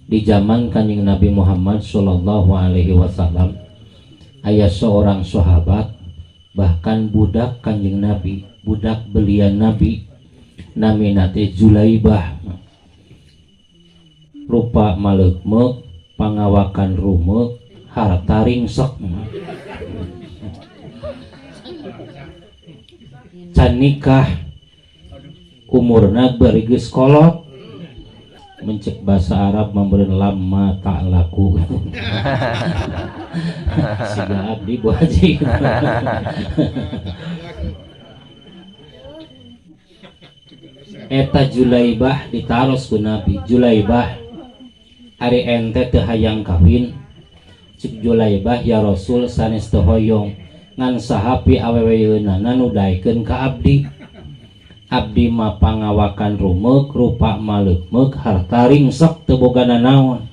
Di zaman Kanjeng Nabi Muhammad Shallallahu Alaihi Wasallam aya seorang sahabat, bahkan budak Kanjeng Nabi, budak belian Nabi, namina teh Julaibah. Rupa maleukmeuk, pangawakan rumeuk, harta ringsek. Can nikah, umurna bari geus kolot. Mencek bahasa Arab memberi lama tak laku. Siga abdi Bu Haji. Eta Julaibah ditaros ku Nabi. Julaibah, ari ente teu hayang kawin? Cik Julaibah, ya Rasul, sanes teu hoyong, ngan saha pi awewe yeunana nu daekeun ka abdi. Abdi mah pangawakan rumeuk, rupa maleukmeuk, harta ringsek, teu boga nanaon.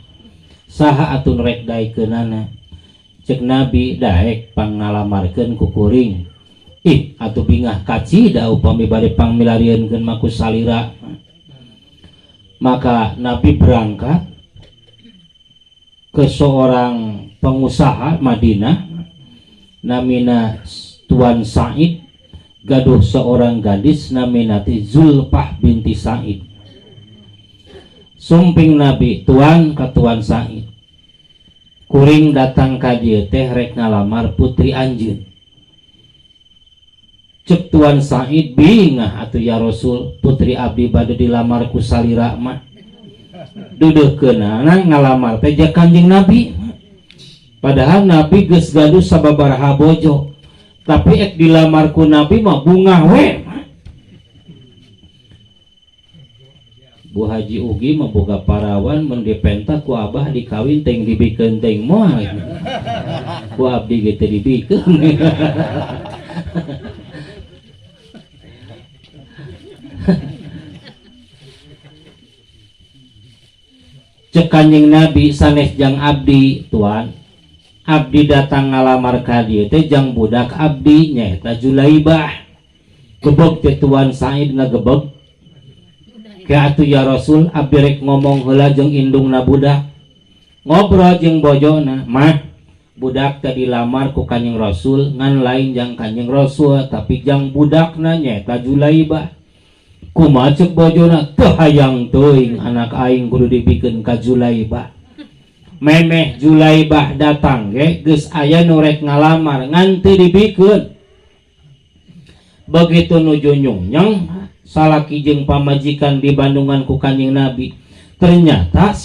Saha atuh rek daekeunana? Cek Nabi, daek pangngalamarkeun ku kuring. Ih, atuh bingah kacida upami bade pangmilarieunkeun mah ku salira. Maka Nabi berangkat ke seorang pengusaha Madinah namina Tuan Said, gaduh seorang gadis namina teh Zulpah binti Said. Sumping Nabi, tuan, ka Tuan Said, kuring datang ka dieu teh rek ngalamar putri anjeun. Cek Tuan Said, bingah atuh ya Rasul, putri abdi bade dilamar ku salira mah. Dudeuhkeunana ngalamar teh ja Kanjeng Nabi. Padahal Nabi geus gaduh sababaraha bojo, tapi ek dilamar ku Nabi mah bungah we. Bu Haji Ugi mah boga parawan, mun dipenta ku abah dikawin teh dibikeun teh moal. Ku abdi ge teu dibikeun. Cek Kanjeng Nabi, sanes jang abdi tuan, abdi datang ngalamar ka dieu teh jang budak abdi nyaeta Julaibah. Gebeg teh Tuan Said ngagebeg. Ke atuh ya Rasul, abdi rek ngomong heula jeung indungna budak. Ngobrol jeung bojona, mah budak teh dilamar ku Kanjeng Rasul, ngan lain jang Kanjeng Rasul tapi jang budakna nyaeta Julaibah. Kumaha cek bojona? Teu hayang teuing anak aing kudu dibikeun ka Julaibah. Memeh Julaibah datang ge geus aya nu rek ngalamar ngan teu dibikeun. Begitu nuju nyungnyeng salaki jeung pamajikan di Bandungan ku Kanjeng Nabi, ternyata